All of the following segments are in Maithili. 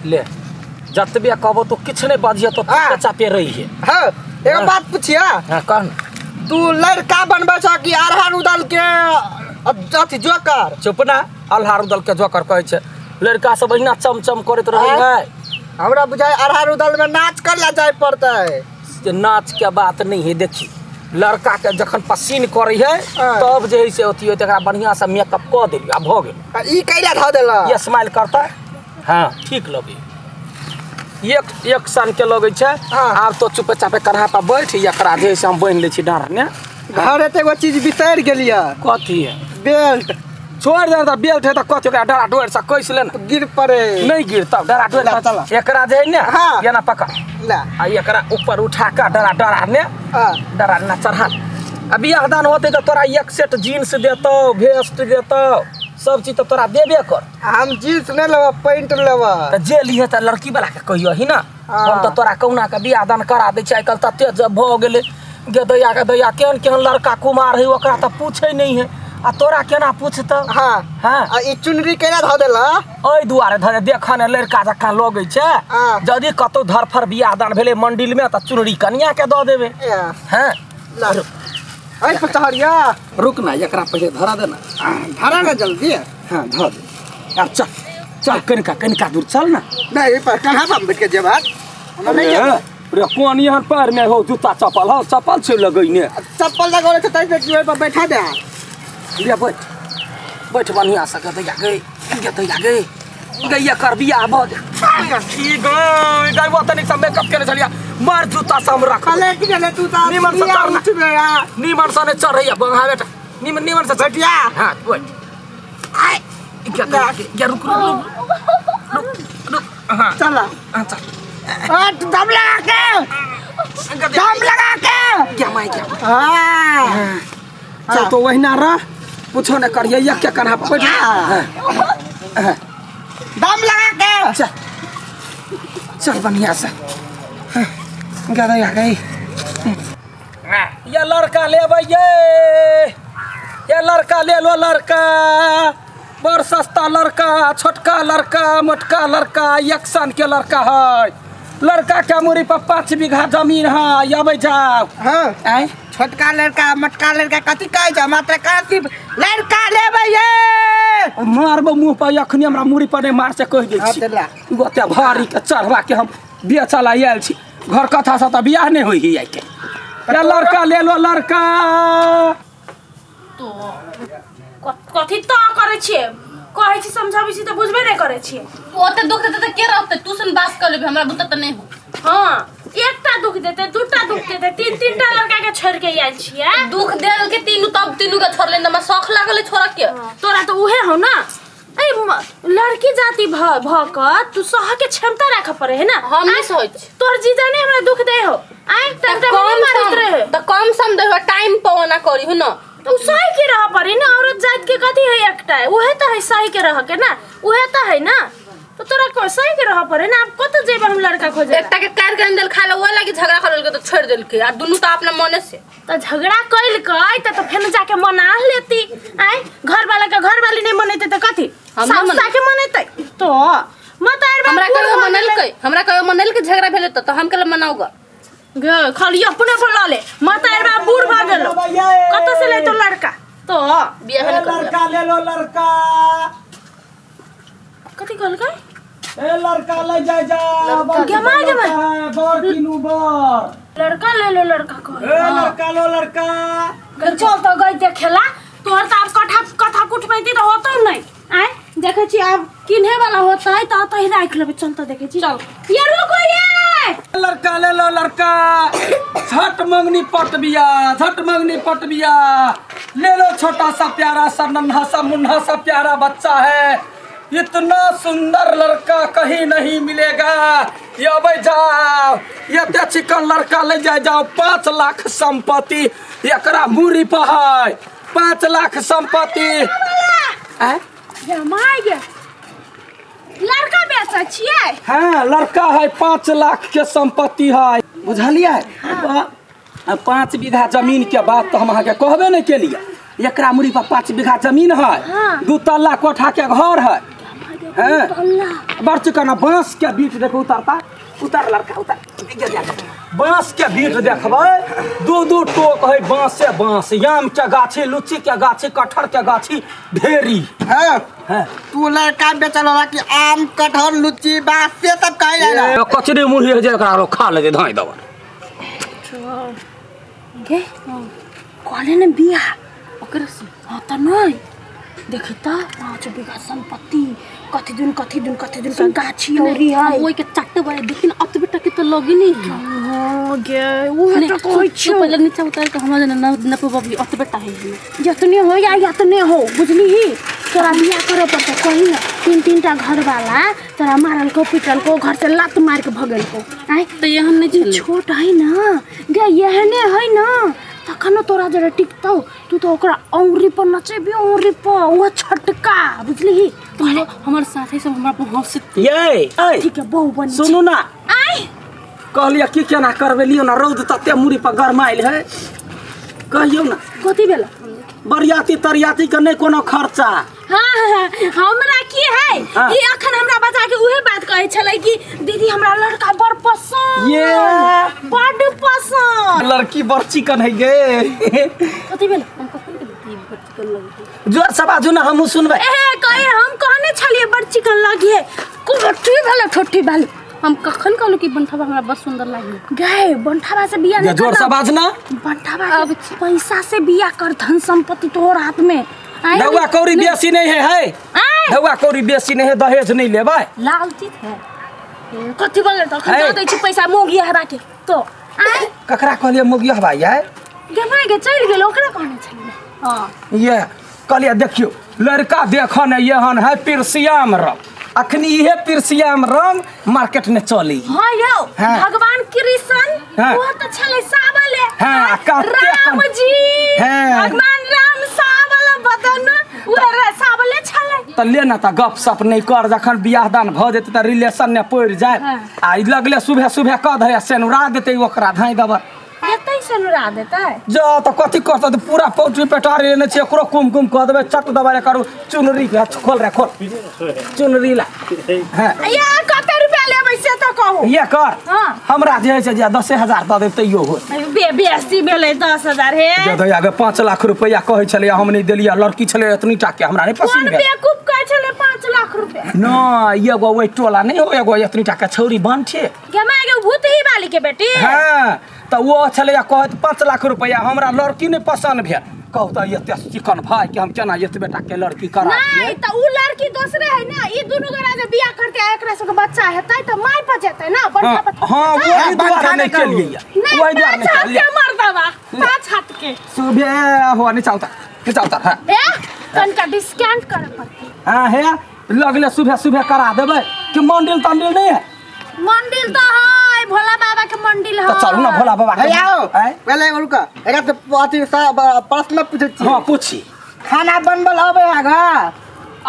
ले जतबे कहबो तो किछु नहि बजिए तो हाँ। चुपे चापे रहिए। हाँ, एगो हाँ। बात पूछिया। हाँ, कह ना। तू लड़का बनबै छ कि अरहर उदल के अथी जोकर? चुप ना, अल्हार उदल के जोकर कहै छै। लड़का सब अहिना चमचम करैत रहै आँय? है। हमरा बुझाइ अरहर उदल में नाच कर ला जाय पड़तै। से नाच के बात नहीं है। देखी, लड़का के जखन पसीन करे है हाँ। तब जे है से अथी होते, एकरा बढ़िया से मेकअप कऽ देली आ भऽ गेल। आ ई कैला धऽ देला? ये स्माइल करता। हाँ, ठीक लगे, एक एक सन के लगै छै। हाँ। आब तो चुपे चापे कन्हा पर बैठ, एकरा जे है से हम बान्हि लै छी डाँढ़ ने। घर एते एगो चीज बिसरि गेलियै। कथी है? बेल्ट। छोड़ दे तऽ बेल्ट है तऽ कथी, ओकरा डरा डोरि से कसि ले ने। गिर पड़े। नहीं गिरता डरा डोरि। ला, चला। एकरा जे है ने हाँ। एना पकड़। ला। आ एकरा ऊपर उठा कऽ डरा डरा ने हाँ। डरा ना चढ़ा। आ बियाह दान होतै तऽ तोरा एक सेट जीन्स देतौ, भेस्ट देतौ, सब चीज तऽ तोरा देबे कर। हम जीन्स नहि लेबै, पैंट लेबै। तऽ जे लिहे तऽ लड़की वाला के कहियो ही ना। हाँ। हम तऽ तोरा कहुना के बियाह दान करा दै छी। आइ काल्हि तते जब भऽ गेलै गे दैया के दैया, केहन केहन लड़का कुमार है ओकरा तऽ पूछै नहि है, आ तोरा केना पूछतौ? हाँ। हाँ। आ ई चुनरी केना धऽ देला? एहि दुआरे धरे, देख ने, लड़का जकाँ लगै छै। हाँ। यदि कतौ धरफड़ बियाह दान भेलै मंडिल में तऽ चुनरी कनिया के दऽ देबै। ए, हाँ। ला। एहि पर चढ़िया। रुक ना, एकरा पहिले धरा दे ना। धरा ना जल्दी। हाँ, धर दे। आब चल चल, कनिका कनिका दूर चल ना। नहीं, एहि पर कन्हा पर बैठ के जेबै। हमरा नहि जेबै। रे, कोन एहन पैर में हो जूता चप्पल हो, चप्पल छै लगैने। चप्पल लगौले छै तै से पर बैठा दे। ले बैठ बैठ बढ़िया से। गदैया गई, गदैया गई गई, एकर बियाह भऽ गेल। की गई गई, वो तनिक से मेकअप केने छलिया, मार जूता से हम रख। पलट गेलै तू तऽ। निमन से बिया चढ़ना। उठबे आ। निमन से ने चढ़ैया बंगा बेटा, निमन निमन से बैठिया। हाँ, बैठ। आय गदैया गे, रुक रुक रुक रुक रुक। हाँ। चल। हाँ, चल। आ, दम लगा के, दम लगा के। क्या माय क्या। हाँ। चल तो वहिना रह, कुछो नहीं करिए, एक के कन्हा पर बैठ। हाँ। हाँ। दम लगा के। चल चल बढ़िया से। गदैया गई। ये लड़का लेबै ये, ये लड़का ले लो लड़का, बड़ सस्ता लड़का, छोटका लड़का, मोटका लड़का, एक सन के लड़का है। लड़का के मुड़ी पर 5 बीघा जमीन है। अबै जाओ। हाँ। आँय? छोटका लड़का मोटका लड़का कथी कहै छै? मात्र कथी लड़का लेबै ये? मारबो मुँह पर अखनी, हमरा मुड़ी पर नहि मार से कहि दै हाँ, छी। तऽ ला। ओते भारी के चढ़वा के हम बेचऽ ला आयल छी। घर कथा से तऽ बियाह नहि होइ है आइ के। ये लड़का ले लो लड़का। तो कथी तो करै छियै? कहै छी, समझाबै छी तऽ बुझबे नहि करै छियै। ओते दुख देतै तऽ के रहतै? तू सन बात कर लेबे, हमरा बुते तऽ नहि हो। हाँ, एकटा दुख देतै, दूटा दुख देतै, तीन तीनटा लड़का के छोड़ के आयल छियै। दुख देल के तीनू, तब तीनू के छोड़ले, हमरा शौख लागल है छोड़ के। तोरा तऽ उहे हो ना। ए लड़की जाति भ भ क तू सह के क्षमता राख पड़े है ना। हम नहीं सहै छी। तोर जीजा ने हमरा दुख दे हो आइ तऽ तक कम मारैत सम रहे। तऽ कम सम देहो, टाइम पर ओना करी हु ना। तो उ सही के रह पड़े ना। औरत जात के कथी है एकटा, उहे तो है सही के रह के ना, उहे तो है ना। तो तोरा को सही के रह पड़े ना। अब कत जेबे हम लड़का खोजे? एकटा के काट के देल खाए ला, ओहे लागी झगड़ा कर लेलकै तऽ छोड़ देलकै, आ दुनू तऽ अपना मने से। तो झगड़ा कैलकै त फेन जाके मना लेती। आय घर वाला के घर वाली नहीं मनेते त कथी हम नहीं सास मने- के मनेते? तो मत आर हमरा कहियो मनेलकै? हमरा कहियो मनेलकै? झगड़ा भेलै तऽ हम केला मनाऊगा? गे खाली अपने पर ला ले। मत आर बा बूढ़ भ गेलो, कत से लेतो लड़का? तो बियाह नहीं करबै। लड़का ले लो लड़का। कथी कहलकै? ए लड़का ले जाय जा। गे माय, गे माय। बर किनु बर। लड़का ले लो लड़का कह। ए लड़का लो लड़का। चल तो गई देखेला। तोहर तऽ आब कथा कथा कुटमैती तऽ होतौ नहि। आय देखै छी, आब किन्हे वाला होतै तऽ ओतहि राखि लेबै। चल तऽ देखै छी। चल ये, रुको ये। लड़का ले लो लड़का, झट मंगनी पट बिया, झट मंगनी पट बिया ले लो। छोटा सा प्यारा सा नन्हा सा मुन्ना सा प्यारा बच्चा है। इतना सुंदर लड़का कहीं नहीं मिलेगा। ये अबै जाओ, ये चिकन लड़का ले जाए जाओ। 5 लाख संपत्ति एकरा मूरी पर है, 5 लाख संपत्ति। आँय? गे my गे, लड़का बेचै छियै? हाँ, लड़का है, 5 लाख के संपत्ति है, बुझलियै? 5 बीघा जमीन के बात तऽ हम अहाँके कहबे नहि केलियै। एकरा मुड़ी पर 5 बीघा जमीन है। हाँ। 2 तल्ला कोठा के घर है। हैं? अल्लाह बड़ चिकन बांस के बीच देखो उतरता उतर लड़का उतर बांस के बीच देखबै दू दू टोक है बांसे बांस आम के गाछी लुच्ची के गाछी कटहर के गाछी ढेरी हाँ हैं तू लड़का बेचल वाला कि आम कटहर लुच्ची बांस से सब कहे जाला कचरे मुरही है जे एकरा लोग खा ले धाई दवा गे कहले ने बियाह ओकरा से हाँ तऽ नहि देखी तऽ 5 बीघा संपत्ति कथी दिन कथी दिन कथी दिन के गाछी औरी है ओइ के चट्टे बड़े देखिन अतबे टके तो लगी नहीं है हाँ गे उहे तऽ कहै तू छियौ पहले नीचा उतार के हमरा जना न नपबी अतबे टा है जतने हो या यतने हो बुझली ही तोरा बियाह करे पड़तौ कही ना तीन तीन टा घर वाला तोरा मारलको पिटलको घर से लात मार के भगेलको आँय तो एहन नहीं ई छलै छोट है ना गे एहने है ना तखनो तोरा जरे टिकतौ तू तो ओकरा औंगरी पर नचेबी औंगरी पर वो छटका बुझली तो हमर साथी सब हमरा पर हंसत ये ऐ, ठीक है बहु बनी सुनू ना आय कहलियै की केना करबै लियौ ना रौद तते मुड़ी पर गरमायल है कहियौ ना कथी भेल बरियाती तरियाती के नहि कोनो खर्चा हाँ हाँ, हमरा की है हाँ। ई अखन हमरा बजा के उहे बात कहै छलै कि दीदी हमरा लड़का बड़ पसंद ये। बड़ पसंद लड़की बड़ चिकन है गे कथी भेल हम कखन के दी बड़ चिकन लगे जोर से बाजू ना हमहूँ सुनबै ए कहे हम कहने छलिए बड़ चिकन लगिए कोठी भेल ठोठी भेल हम कखन कहलू कि बंठवा हमरा बड़ सुंदर लागी गए बंठावा से बिया नहीं जोर से करना। बाज ना बंठावा अब के पैसा से बिया कर धन संपत्ति तोहर हाथ में आय ढौआ कौड़ी बेसी नहीं है है आय ढौआ कौड़ी बेसी नहीं है दहेज नहीं लेबै लालची है कथी बोले तो है। दे दै छी पैसा मोगी हरा के तो आय ककरा कहलियै मोगिया भाई आय गे माय गे चलि गेल ओकरा कहने छलिए हां ये कहलियै देखियौ लड़का देखऽ ने एहन है पिरसियाम रंग अखनी इहे पिरसियाम रंग मार्केट में चली हाँ यौ हाँ। भगवान कृष्ण हाँ। वो तो छलै सावले हाँ, कते राम जी हाँ। भगवान राम सावल बदन वो रे सावले छलै तऽ ले ना तऽ गप सप नहि कर जखन बियाह दान भऽ जेतै तऽ रिलेशन ने पड़ि जाय हाँ। आ ई लगले सुबह सुबह कऽ धरे सेनुरा देतै ओकरा धाँइ दबर एतै से नुरा देतै जा तऽ कथी करतै तऽ पूरा पौटी पेटारी लेने छियै ओकरो कुम कुम कऽ देबै चट दबारे करू चुनरी के खोल रे खोल चुनरी ला हँ या कते रुपया लेबै से तऽ कहू ये कर हाँ। हमरा जे होइ छै जे 10,000 दऽ देब तैयो होत बे बेसी भेलै 10,000 हे जे दैया गे 5 लाख रुपैआ कहै छलै हम नहि देलियै लड़की छलै एतनी टा के हमरा नहि कोन पसिन भेल बेवकूफ कहै छलै 5 लाख रुपया नहि एगो ओहि टोला नहि हो एगो एतनी टा के छौरी बन छै गे माय गे भूतही वाली के बेटी हँ तऽ ओ छलैया कहैत 5 लाख रुपैआ हमरा लड़की नहि पसन्द भेल कहू तऽ एते चिकन भाई के हम केना एतबे टा के लड़की करा नहीं तऽ उ लड़की दोसरे है ना ई दुनू गोरा जे बियाह करते आ एकरा सबके बच्चा हेतै तऽ माय पर जेतै ना हँ बड़का पर हँ वही बंठा दुआरे नहि नहि करू। केलियै नहीं वही दुआरे पाँच नहि हाथ केलियै के मर्दवा 5 हाथ के सुबह हो नीचा उतर नीचा उतर हाँ ए तनका डिस्काउंट करे पड़तै हाँ हे लगले सुबह सुबह करा देबै कि मंडिल तंडिल नहीं है मंदिर तऽ है भोला बाबा के मंदिर है तऽ चलू ना भोला बाबा के हे आओ आँय? पहले रुक एकरा से अथी प्रश्न पूछै छी हाँ पूछी खाना बनबल अबै है गा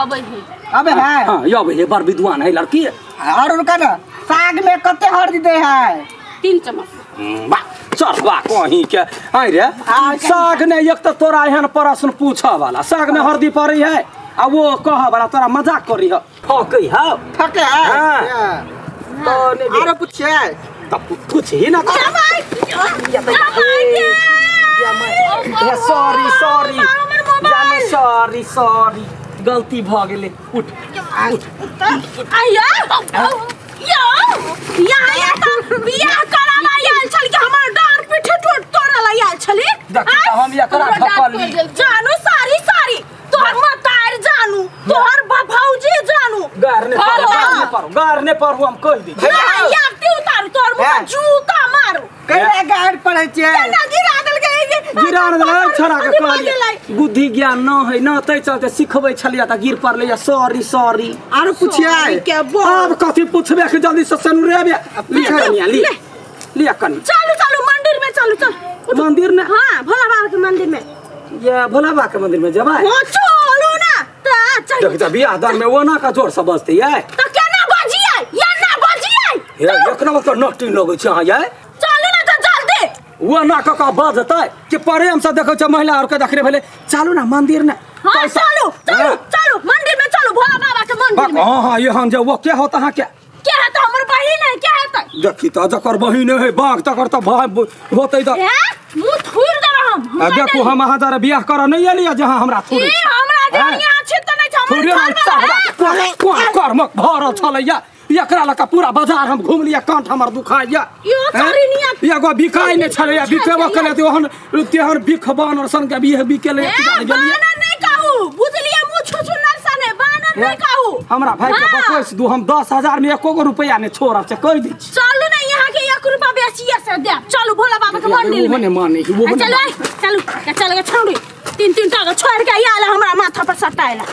अबै है अबै है हाँ यो भैया बड़ विद्वान है लड़की और रुका ना साग में कते हरदी दे है 3 चम्मच वाह चल वाह कहीं के आइ रे साग ने एक तऽ तोरा एहन प्रश्न पूछऽ वाला साग में हरदी पड़ै है आ वो कहऽ वाला तोरा मजाक करी है ठकै है ठके है हाँ। तो नहीं आरो पूछिए तब पूछही ना सॉरी सॉरी जाने सॉरी सॉरी गलती भऽ गेलै उठ आया यो यहाँ यहाँ तऽ बियाह कराबा आयल छल कि हमर डाँर पीठ टोट तोड़ल आयल छली देख, तऽ हम एकरा ठकली। जानू सारी सारी तोहर मतार जानू तोहर भौजी जानू गार ने पढ़ू गार ने पढ़ू गार ने पढ़ू हम कहि दी नहीं यार उतारू तोहर मुँह में जूता मारू कैला गाइड पढ़ै छियै केना गिरा देलकै गिरा ने देलै छोड़ा के अथी भऽ कहलियै गेलै। बुद्धि ज्ञान न है न तै चलते सिखबै छलियै तऽ गिर पड़लै सॉरी सॉरी आरो पूछिए के बोल आब कथी पूछबे कि जल्दी से सनुरेबे लिख कनिया लिख लिख कनि चलू चलू मंदिर में चलू चल मंदिर ने हाँ भोला बाबा के मंदिर में ये भोला बाबा के मंदिर में जेबै हो चलू ना त चल देख जा बियाह दान में ओना का जोर से बजते ये त केना बजियै या ना बजियै हे एक नंबर के नोटी लगै छै अहाँ ये चलू ना त जल्दी ओना कऽ कऽ बजतै कि प्रेम से देखै छै महिला आर के देखने भेलै चलू ना मंदिर ने हाँ चलू चलू हाँ। चलू मंदिर में चलू भोला बाबा के मंदिर मंदिर में हाँ हाँ एहन जे वो के होत अहाँ के के है तो हमर बहिन है के है तो देखी तऽ जकर बहिन है बाघ तकर तऽ भाय होतै तऽ ए मुंह थूर देब हम आ देखू हम अहाँ जरा बियाह करऽ नहि एलियै जे अहाँ हमरा ई थोड़े हमरा जे हैं? यहाँ छी तऽ नहि छै हमर थोड़े घर वाला है। कोन कर्मक भरल छलैया एकरा लऽ कऽ पूरा बाजार हम घुमलियै कंठ हमर दुखाइया इहो चोरिनिया एगो बिकाइ नहि छलैया बिकेबो केलै तऽ ओहन तेहन बिख बानर सन के बिह बिकेलै ए बानर नहि कहू बुझलियै मुंह छुछु नरसन है बानर नहि कहू हमरा भाई के हाँ। बकैस दू हम 10,000 में एको गो रुपया नहि छोड़ब से कहि दै छी चलू ने यहाँ के एक रुपया बेचिए से देब चलू भोला बाबा के मंदिर ओहो में नहि मानै छै, ओहो आ, नहि चलू मानै चलू चल गे छौड़ी तीन तीन टा के छोड़ के आयल हमरा माथा पर सटाइला।